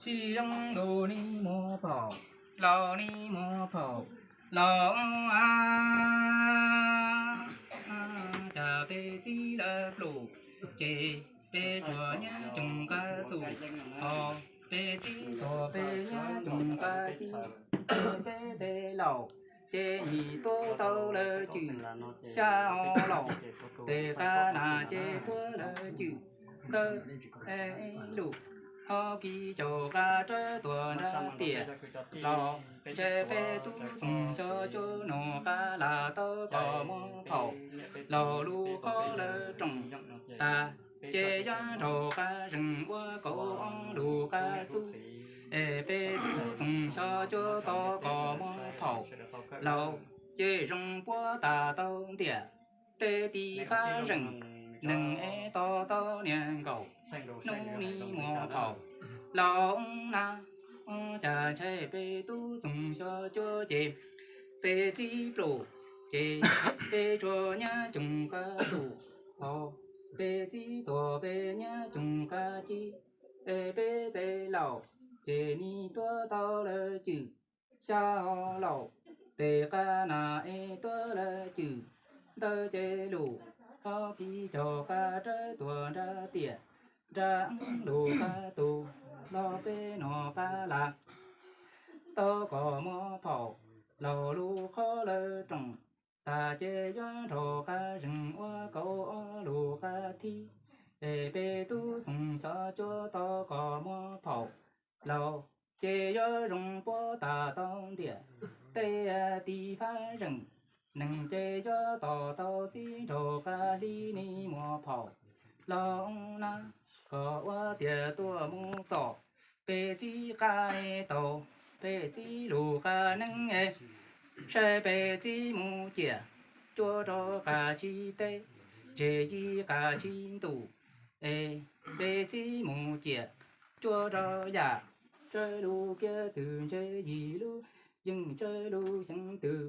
Tsis zoo lus ni muaj phaum, laus ni muaj phaum, laus a, cas peb txib lawv pluj, ces peb tsuas nyab tsoos qab txuj, ho peb txib tuag peb nyab tsoos qab ci, peb tej laus ces nim tuab tau lawv cwm, xya o laus, tes qab nas ces tuab lawv cwm ntawd lus, ho kis caum qab rawv tuag nrab tiam, laus ntshe peb tub txoos xyov cuab nus qab las tau kom muab phaum, laus lub qhov lawv roos tas, ces yog nraug qab zeeg ua kaum ob lus qab txuj, es peb tub txoos xyov cuab tau kom muab phaum, laus ces zoo puab tas tau ntiam, tej tiv fab zeem neeg es to tau niag nkaum, hnub ni muaj phaum, laus na, cas ntshai peb tub txoos xyov cuab ces peb txib pluj, ces peb tsuas nyab tsoos qab txuj, ho peb txib tuag peb nyab tsoos qab ci, es peb tej laus ces nim tuab tau lawv cwm, xya o laus, tes qab nas es tuab lawv cwm ntawd ces lus, ho kis caum qab rawv tuag nrab tiam, nrab lus qab tug, los peb nus qab las tau kom muab phaum, laus lub qhov lawv roos tas, ces yog nraug qab zeeg ua kaum ob lus qab thib, es peb tub txoos xyov cuab tau kom muab phaum, laus ces yog zoo puab tas tau ntiam, tej tiv fab zeem neeg ces yog to tau txib nraug qab hli ni muaj phaum, laus na, kom ua tiag tuaj mus txog peb txib qab tau, peb txib lus qab neeb es, saib peb txib mus ciam cuab rau qab tsis teb, ntshe yim qab tsis ntuj, es peb txib mus ciam cuab rau yam, tsawg lus kiag twg ntshe yim lub yeej, tsawg lus xyeev twg,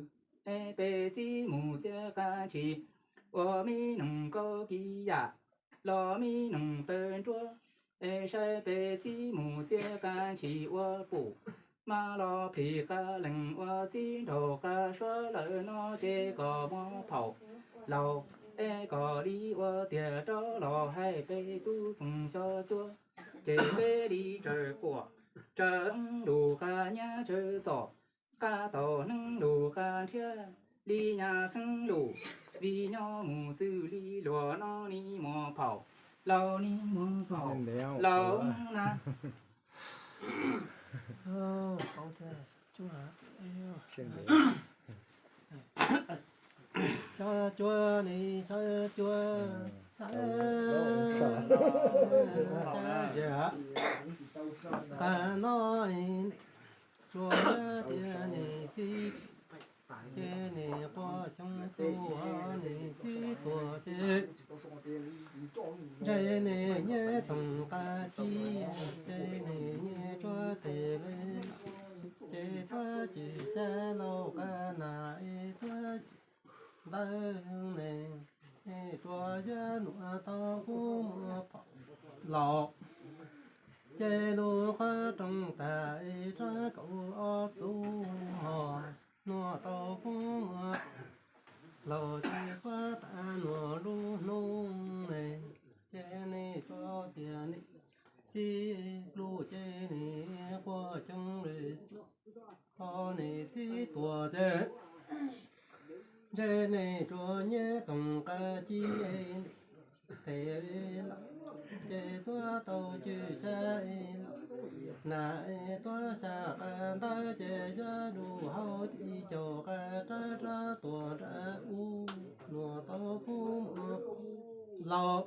es peb txib mus txiav qab ntshis, ua me noog kaub kis yam, los me noog tawg nruab, es saib peb txib mus txiav qab ntshis ua pum, mas los plhis qab leeg ua txib nraug qab suab lawm no ces kom muab phaum, laus es kom li ua tiag rov los hais peb tub txoos xyov cuab, ces peb li tsawg quas tsawg lus qab nyab tsawg txom, qab tau neeb lus qab nrhiab, li nyab xeeb lus, vim nyob mus xws li luag no ni muaj phaum, laus ni muaj phaum, laus na. Xyov cuab ni xyov cuab, qab no tsuas tias nim txib, ces nim quaj coob txuj, nim txib tuag ces ntshe nim nyiaj txoos qab ci, ces nim nyiaj cuab tes li, ces tuab cwm xyab laus qab nas es tuab cwm ntawd ne, es tsuas yog nuam tau kub muag pom laus, ces lub qhov rooj tas es rov kaum ob txuj hos, nuam tau kub muag laus ces puab tas nuam lub hnub ne, ces nim tso tias nim txib pluj ces nim quaj coob li, ho nim txib tuag ces ntshe nim tsuas nyiaj txoos qab ci, tes li los ces tuab tau cwm xyab los, nas es tuab xya qab ntawd ces yog lub hauv ti caug qab rov rov tuag nram ub, nuam tau kub muag laus,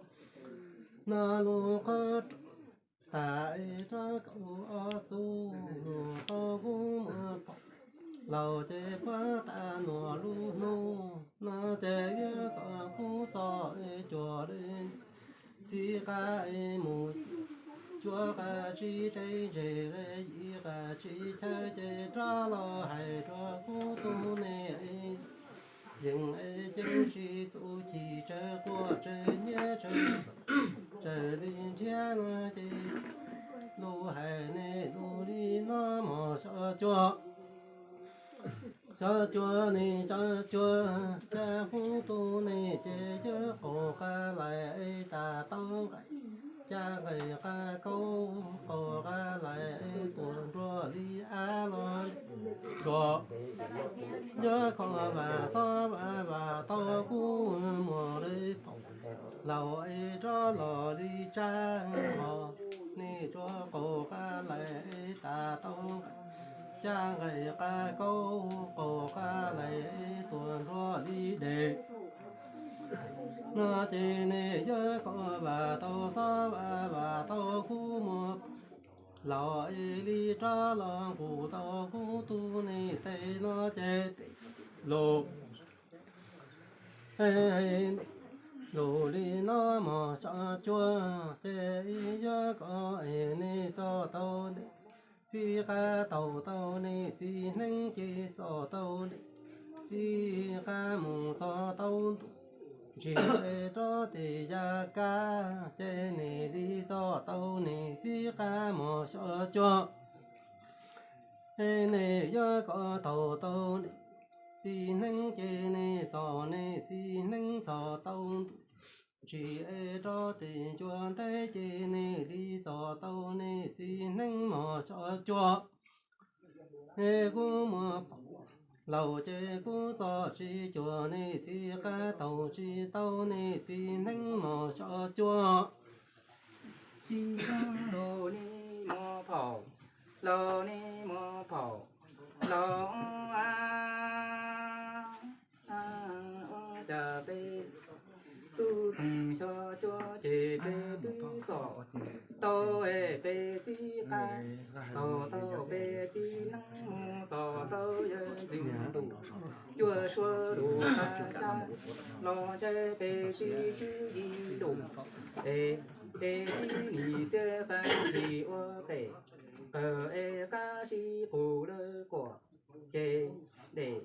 no lub qhov tas es rov kaum ob txuj, nuam tau kub muag pom laus ces puab tas nuam lub hnub no ces yog kom kub txog cuag li txij qab mus cuaj qab tsib teb ntseg li yim qab tsib chaw ces rov los hais rau kub tug ne, yeej es ceeb tsis txuj ci tsawg quaj tsawg nyiaj tsawg txom tsawg li nrhiav no ces lub hais ne lub cuag, xyov cuag ne xyov cuag, caj qub tug ne ces yuav qaug qab laim es tas tau nqaim, caj nqaim qab kaub qaug qab laim es tuaj nruab li av los tsuas, yuav kho vam xob vam vam tau kub muag li phaum, laus es rov los li tsab hos, nej tsuas qaug qab laim es tas tau nqaim, caj nqaim qab kaub qaug qab laim es tuaj nruab li dej no ces nej yuav kho vam tau xob vam vam tau kub muag, laus es li rov los nqus tau kub tug nej tej no ces tes lus lus li no mos xyov cuag, ces yuav kho es nej txog tau nej txiv qab taug tau nej txiv neeb ces txog tau nej txiv qab mus txog tau ntuj, ntsis es rov tes ya kab ces nej li txog tau nej txiv qab mos xyov cuag. Nej yuav kho taug tau nej txiv neeb ces nej txog nej txiv neeb txog tau ntuj, ntsis es rov tes ncua nteb ces nej li txog tau nej txiv neeb mos xyov cuag. Kub muag phaum, laus ces kub txog tsis cuag nej txiv qab taug tsis tau nej txiv neeb mos xyov cuag. Tsis zoo lus ne mos phaum, laus ne mos phaum, laus a, ua cas peb tub txoos xyov cuag ces peb twb txom tau es peb txiv qab taug tau peb txiv neeb mus txog tau yawg ntxwg ntuj, cuaj suab lus qab xyab los ntshai peb txiv tswv yim lus es peb txiv nim txiaj qab ntshis ua qes, qawm es qab sib qus lawv quas ces dej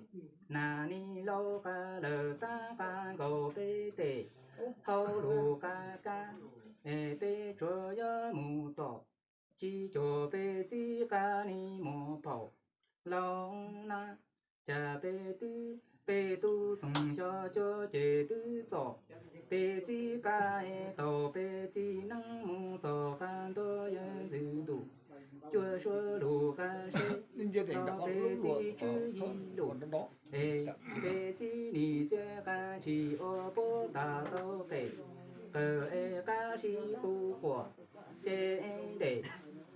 nas ni laub qab lawm tab qab nkaus peb tes, hauj lus qab kab es peb tsuas yuav mus txom, tsis cuag peb txiv qab ni mos phaum, laus na. Cas peb twb, peb tub txoos xyov cuag ces twb txom peb txiv qab taug peb txiv neeb mus txog qab ntua yawg ntxwg ntuj, cuaj suab lus qab sib los peb txiv tswv yim lus es peb txiv nim txiaj qab ntshis ua puab tas tau qes, qawm es qab sib qus quas ces dej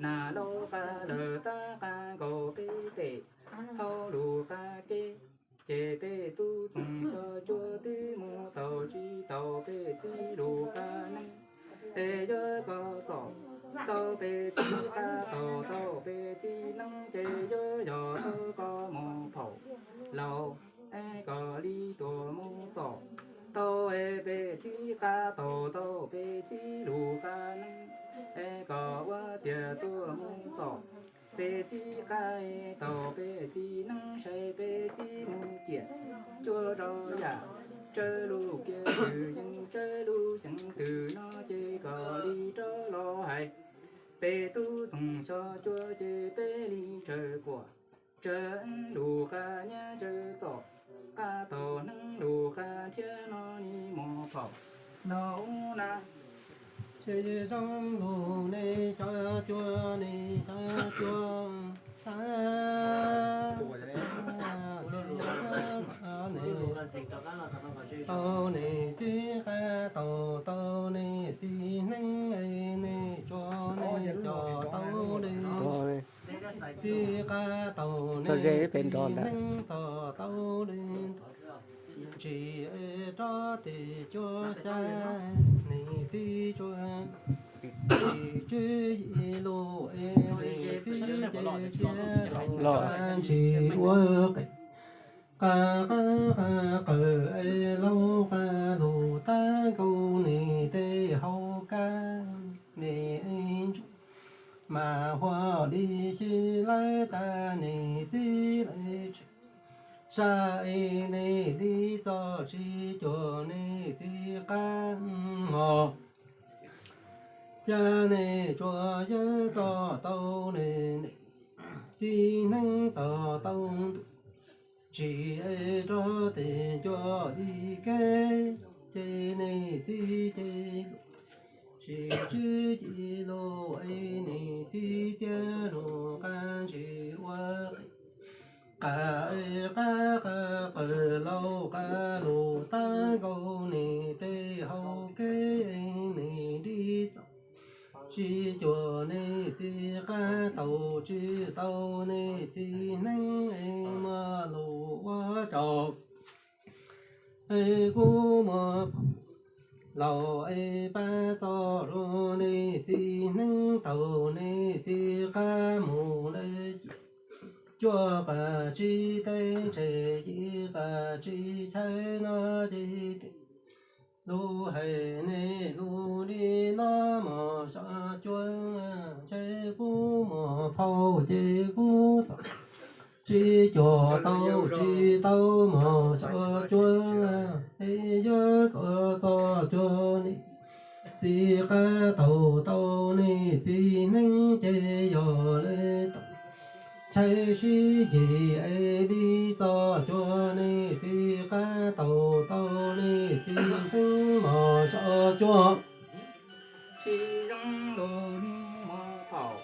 nas laub qab lawm tab qab nkaus peb tes, hauj lus qab keb ces peb tub txoos xyov cuag twb mus taug tsis tau peb txiv lus qab neeb es yuav koj txom tau peb txiv qab taug tau peb txiv neeb ces yuav yog tau koj mos phaum, laus es koj li tuaj mus txom tau es peb txiv qab taug tau peb txiv lus qab neeb es koj ua tiag tuaj mus txom peb txiv qab taug peb txiv neeb saib peb txiv mus ciam cuaj rau yam tsawg lus kiag twg yeej tsawg lus xyeej twg no ces koj li rov los hais. Peb tub txoos xyov cuag ces peb li tsawg quas, tsawg lus qab nyiaj tsawg txom, qab taug neeb lus qab nrhiav no ni mos phaum, no na. Tsis zoo lus ne xyov cuag ne xyov cuag, tau ne txiv qab taug tau ne txiv neeb, ne tsuas ne coj tau ne txiv qab taug ne txiv neeb txog tau ne ntsis es rov tes cuag xya, ne txiv tsuas tsis tswv yim lus es ne txiv ces txiav laus qab ntshis ua qes, qab qab qab qawm es laub qab lus tab nkaus ne tej hauv kab, ne ntsuj mas huam li xyw lawv tas ne txiv lawv tsev, sab es ne li txoj tsis cuag ne txiv qab hos. Cas ne tsuas yawg txog tau ne, ne txiv neeb txog tau ntuj tsim es rov tes coj li kev, ces nej txiv ces tsis tswv ci lus es nej txiv txiav lus qab ntsis ua qis qab es qab qab qawg laus qab lus tab nkaus nej tej hau kev es nej nrib txom tsis cuag nej txiv qab tau tsis tau nej txiv neeb es muaj lus ua tsaug es kuv muaj phauj laus es pab txog rau nej txiv neeb tau nej txiv qab mus lawm ces cuaj qab tsib teb ntshe yim qab tsib chaw no ces lus hais nej lus li no mos xyov cuag ntshe kuv muaj phauj ces kuv txog tsis cuag tau tsis tau mos xyov cuag es yog koj txog cuag nej txiv qab tau tau nej txiv neeb ces yog lawm tau ntshe sib ceg es li txog cuag nej txiv qab tau tau nej txiv neeb mos xyov cuag sib zoo lus ni mos phauj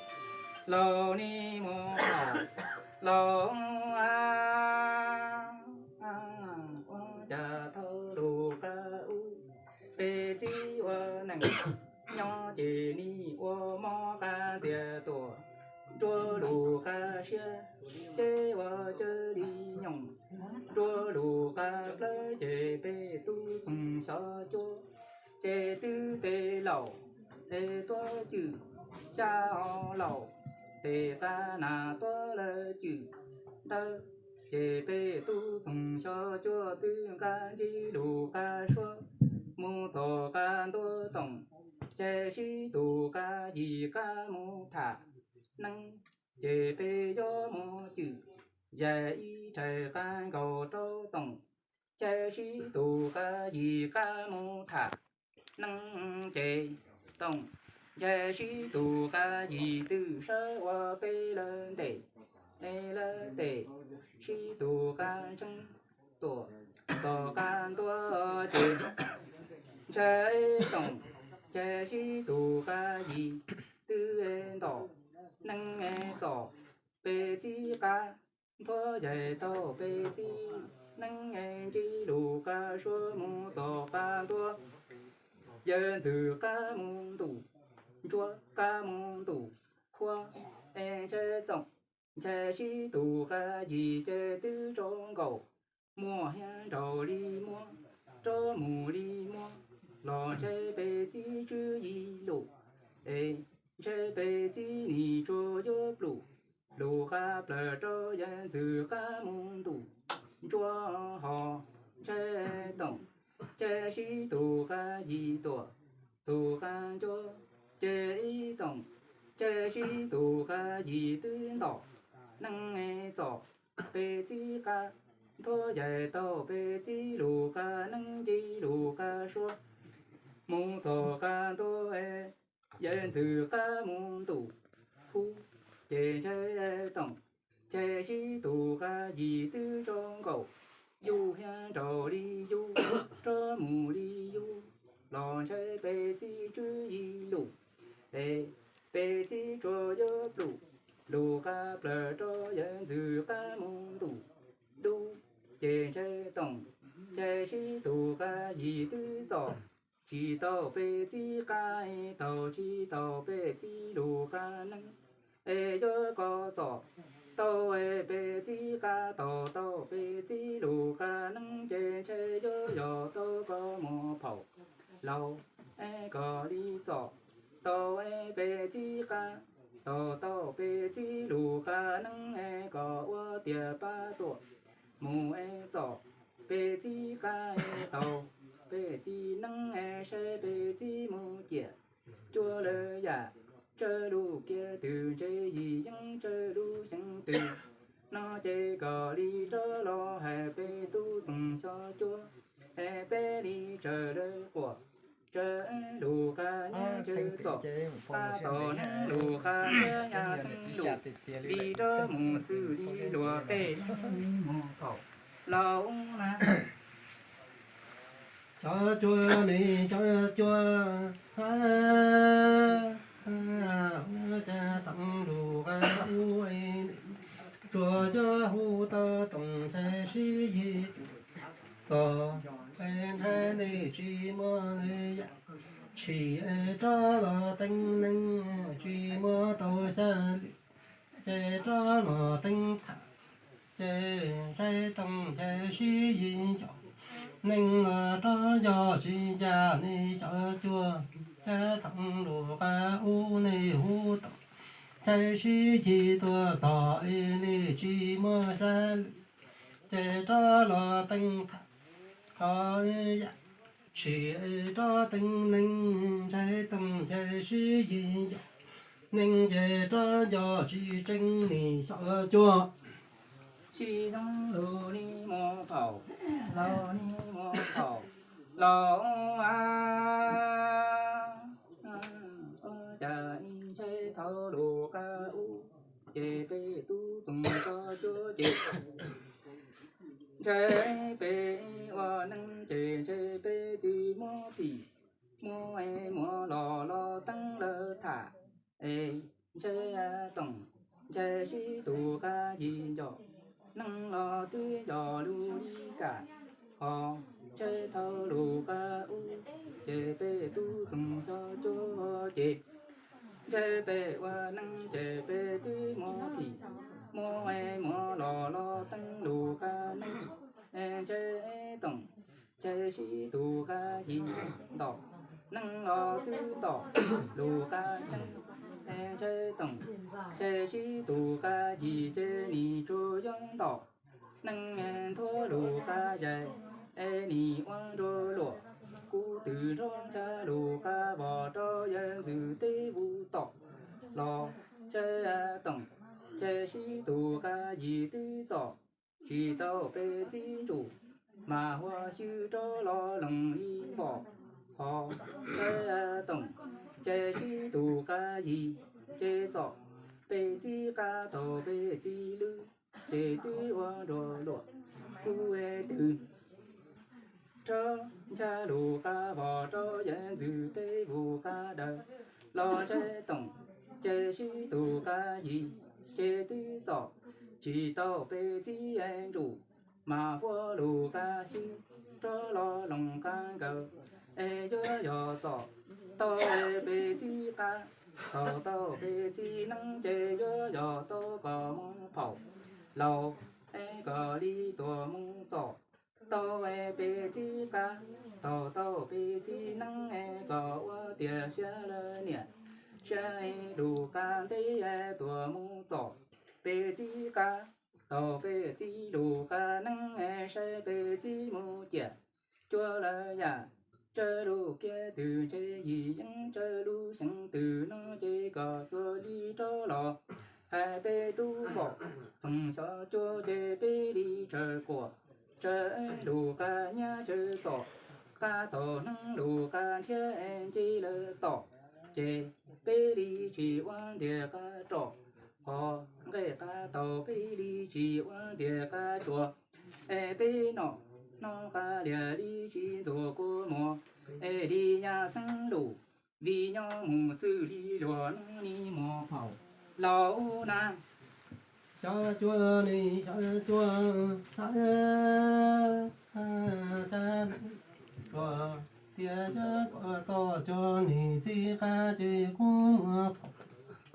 laus ni mos phauj laus ua cas thauj lus qab ub peb txiv ua neej nyob ces nim ua mob qab ntxias tuaj ntsuab lus qab siab ces ua cuag li nyoog ntsuab lus qab plawv ces peb tub txoog xyov cuag ces twb tes laus es tuaj cwm xya os laus tes qab nas tuaj lawm cwm ntawd ces peb tub txoog xyov cuag twb nqa ncig lus qab suab mus txog qab ntuj toom ces sib tus qab yim qab mus tham neeb ces peb yuav mus cwm yaim ib rhais qab nkaus rau toom ces sib tus qab yim qab mus tham neeb ces toom ces sib tus qab yim twb sawv ua peb lawv ntes es lawv tes sib tus qab ntseeb tuaj txog qab ntuj ces ntshai toom ces sib tus qab yim twb ntom neeb txom peb txiv qab nthuav yaim tau peb txiv neeb ncig lus qab suab mus txog qab ntuj yawm ntxwv qab mus ntuj ntsuab qab mus ntuj huab es ntshai toom ntshai sib tus qab yim ces twb tso nkaus muaj hiab nraug li muab rov mus li muab los ntshai peb txiv tswv yim lus es ntshai peb txiv nim tsuas yuav plum lus qab plaws rau yawm ntxwv qab mus ntuj ntsuab ho ntshai toom ntshai sib tus qab yim tuaj txog qab ntuj ces ib toom ntshai sib tus qab yim twb ntom neeb txom peb txiv qab nthuav yaim tau peb txiv lus qab neeb ncig lus qab suab mus txog qab ntuj yawm ntxwv qab mus ntuj huab ces ntshai toom ntshai sib tus qab yim twb tso nkaus yus hiab nraug li yus rov mus li yus los ntshai peb txiv tswv yim lus es peb txiv tsuas yuav plum lus qab plaws rau yawm ntxwv qab mus ntuj dub ces ntshai toom ntshai sib tus qab yim twb txom tsis tau peb txiv qab taug tsis tau peb txiv lus qab neeb es yuav koj txom tau es peb txiv qab taug tau peb txiv lus qab neeb ces ntshai yuav yog tau koj muaj phauj laus es koj li txom tau es peb txiv qab taug tau peb txiv lus qab neeb es koj ua tiag pab tuaj mus es txom peb txiv qab taug peb txiv neeb es saib peb txiv mus ciam cuag lawm yam tsawg lus kiag twg ntshe yim yeeb tsawg lus xyeeb twg no ces koj li rov los hais peb tub txoog xyov cuag es peb li tsaws lawv quas Ntshe lus qab nyiaj ntshe txom, qab tau neeb lus qab ntshe yaj xeeb lus, li rab mus xws li luag tej mus thaum laus na. Xyov cua ne xyov cua, cas tau lus qab ub, tsuas cua hu tau toom ntshe sib yig txom, ntshai nej tsis muaj yam tshim, rov los teeb neeg tsis muaj tau xya lwm, ces rov los teeb tham, ces ntshai toom ntshe sib yig nco, neeg los rov nco tsis ncaj nej xyov cua, cas tau lus qab ub nej hu toom ntshe sib yig tuaj txog, nej tsis muaj xya lwm, ces rov los teeb tham, qhov yam tshim rov teeb neeg, ntshai toom ntshe sib yig nco, neeg ces rov nco tsis tseeb nej xyov cua. Sib zoo lus nej mus thaum laus, nej mus thaum laus a, cas ntshai tau lus qab ub, ces peb tub txoos xyov cua ces ntshai peb ua neeb ces ntshai peb twb muab phim, muab muab los los teeb lawv tham, es ntshai toom ntshe sib tug qab yig nco, neeg los twb nco lus li kam, ho ntshai tau lus qab ub, ces peb tub txoos xyov cua ces ntshai peb ua neeb ces peb twb muab phim, muab muab los los teeb lus qab neeb, ntshai toom ntshe sib tug qab yig nto, neeg los twb nto lus qab tseeb, ntshai toom ntshe sib tug qab yig ces nim tsuas yog nto, neeg nthuav lus qab yaig, es nim ua nrog luam, kuv twb nrog ntsha lus qab vos rau yawg ntxwg teb vus tom los, ntshai toom ntshe sib tug qab yig twb txom, tsis tau peb txiv ntsuj, mas huab xyw rov los loos li npom, ho ntshai toom ntshe sib tug qab yig ces txom, peb txiv qab tau peb txiv lwj, ces twb ua nrog luam, kuv twb nrog ntsha lus qab vos rau yawg ntxwg teb vus qab daws los, ntshai toom ntshe sib tug qab yig ces twb txom, tsis tau peb txiv ntsuj, mas huab lus qab xyw rov los loos qab nkaus, es yuav yog txom tau peb txiv qab, tau tau peb txiv neeb ces yuav yog tau kom mus phaum laus, es kom li tuam mus txom, tau peb txiv qab, tau tau peb txiv neeb, kom ua tias siab lawv niam, siab lus qab nteb tuam mus txom peb txiv qab, tau peb txiv lus qab neeb, saib peb txiv mus ciam cuab lawv yam, tsawg lus kiag twg ntshe yim yeeb, tsawg lub xyoo twg no ces kom cuag li rov los, hais peb tub npaum txoos xyov cuab ces peb li tsaws quas, tsawg lus qab nyiaj tsawg txom, qab tau neeb lus qab nrhiav nce lawv tom, ces peb li tsis ua ntiag qab rom, qhov nqaij qab tau peb li tsis ua ntiag qab tsuas, es peb nom no qab liag li tsis ntxuag kua muag, es li yaj xeeb lus, vim nyob mus xws li luag no ni mus phaum laus na. Xyov cuab ne xyov cuab, tias yog kom txog cuag niam txiv qab ces kuv muab phaum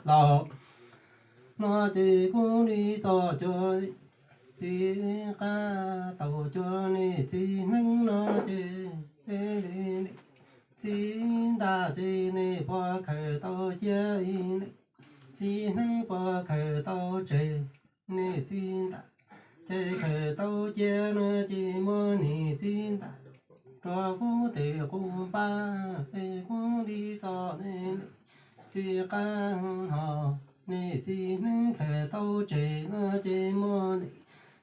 laus no ces kuv li txog cuag txiv qab, tau cuag niam txiv neeb no ces peb li niam txiv ntaj ces nej puas khaws tau cia, niam txiv neeb puas khaws tau tseg niam txiv ntaj, ces khaws tau cia no ces muab niam txiv ntaj rua qub tes qub npab, es kuv li txog niam txiv qab no, niam txiv neeb khaws tau tseg no ces muab niam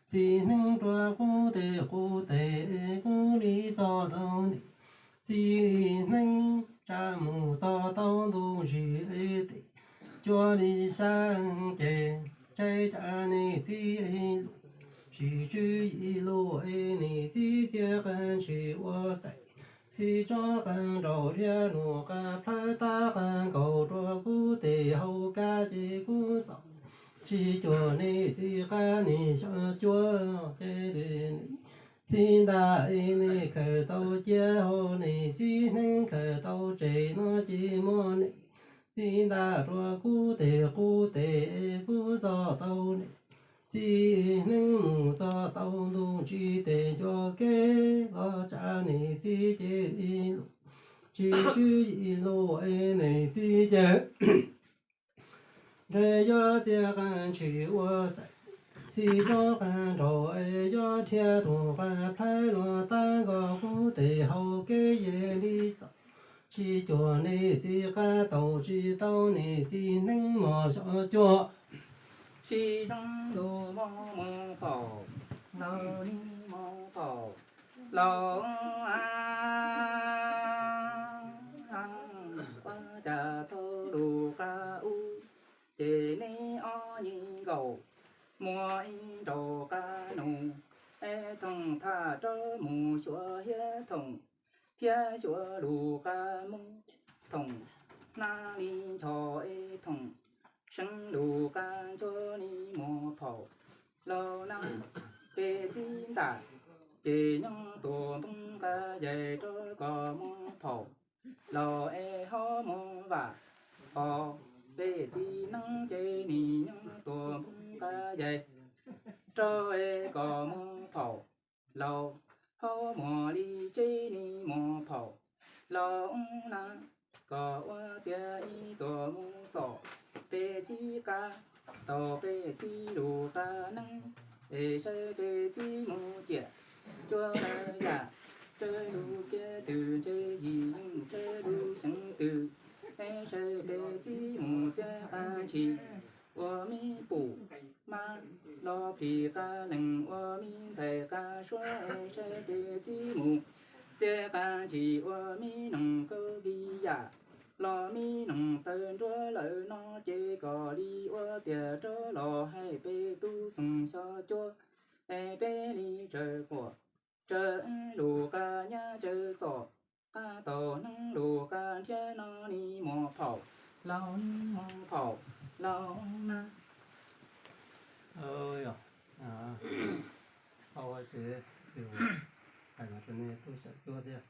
txiv neeb rua qub tes qub tes, es kuv li txog tau niam txij neeb tsa mus txog tau ntu ntsis tes cuag li xya ces tseg tsa niam txiv lus, tsis tswv yim lus es niam txiv txiav qab ntshis ua txaij, xib tsob qab nraud thiab lus qab plhawv tab qab nkaus rua kub tes hauv kab ces kub txaus, tsis cuag niam txiv qab nim xyov cuag ces niam txiv ntaj es niam khaws tau cia hauv niam txiv neeb khaws tau tsev no ces muab niam txiv ntaj rua kub tes qub tes kub txog tau niam txiv neeb mus txog tau ntu ntsis tes ncua kev los tsa niam txiv ces lus tsis tswv yim lus es niam txiv ces ntshe yuav txiav qab ntshis ua txaij, xib tsob qab nraud es yuav dhia tus qab plhawv los tab nkaus kub tes hauv kev yeg li txaus, tsis cuag niam txiv qab tau tsis tau niam txiv neeb mos xyov cuag. Sib zoo lus mos mos phaum, laus li mos phaum, laus ua cas tau lus qab ub, ces neb ob nyuag nkaus muaj ib nraug qab nus, es Thoom tham rov mus xyuas Hiab Thoom, thiab xyuas lus qab mub, Thoom hnab li nchos es Thoom seev lus qab nchuav li mos phaum, laus na, peb txiv ntaj ces nyob tuam npoo qab yaig rau kom mos phaum, laus es ho mos vam, os, peb txiv neeb ces nim nyob tuam npoo qab yaig rau es kom mos phaum, laus ho mos li tsev li mos phaum, laus na, kom ua tias ib tuam mus txom peb txiv qab, tau peb txiv lus qab neeb, es saib peb txiv mus ciam cuab yam, tsawg lus kiab twm ntshe yim yeej tsawg lus xyeev twm, es saib peb txiv mus txiav qab ntshis ua me pum mab, los phim qab lees ua me ntxhais qab suab, es saib peb txiv mus txiav qab ntshis ua me noog kaub li yam, los me noog taw nruab lawm no ces kom li ua tias rov los hais peb tub txoos xyov cuab, es peb li tsaws quas tsaws lus qab nyab tsaws txom, qab tau neeb lus qab nrhiav no li mos phaum, laus li mos phaum, laus na. Au, ces hais no rau nej tub xyom cuab thiab.